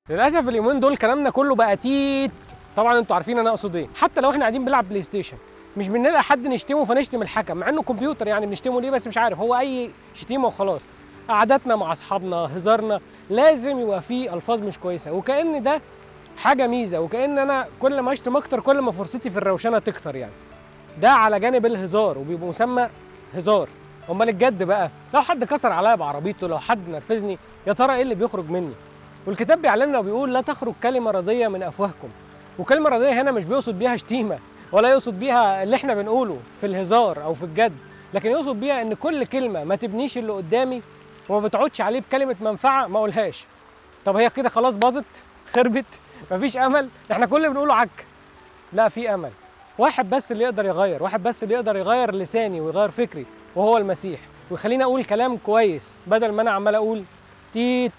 للاسف اليومين دول كلامنا كله بقى تيت. طبعا انتوا عارفين انا اقصد ايه. حتى لو احنا قاعدين بنلعب PlayStation مش بنلاقي حد نشتمه فنشتم الحكم، مع انه كمبيوتر يعني بنشتمه ليه بس مش عارف، هو اي شتيمه وخلاص. قعداتنا مع اصحابنا، هزارنا، لازم يبقى فيه الفاظ مش كويسة، وكأن ده حاجة ميزة، وكأن انا كل ما اشتم اكتر كل ما فرصتي في الروشنه تكتر. يعني ده على جانب الهزار وبيبقى مسمى هزار. امال الجد بقى لو حد كسر عليا بعربيته، لو حد نرفزني، يا ترى ايه اللي بيخرج مني؟ والكتاب بيعلمنا وبيقول لا تخرج كلمة رضيه من افواهكم. وكلمه رضيه هنا مش بيقصد بيها شتيمه، ولا يقصد بيها اللي احنا بنقوله في الهزار او في الجد، لكن يقصد بيها ان كل كلمة ما تبنيش اللي قدامي وما بتعودش عليه بكلمه منفعه ما اقولهاش. طب هي كده خلاص باظت، خربت، مفيش امل، احنا كل اللي بنقوله عك. لا، في امل. واحد بس اللي يقدر يغير، واحد بس اللي يقدر يغير لساني ويغير فكري، وهو المسيح، ويخليني اقول كلام كويس بدل ما انا عمال اقول تيت.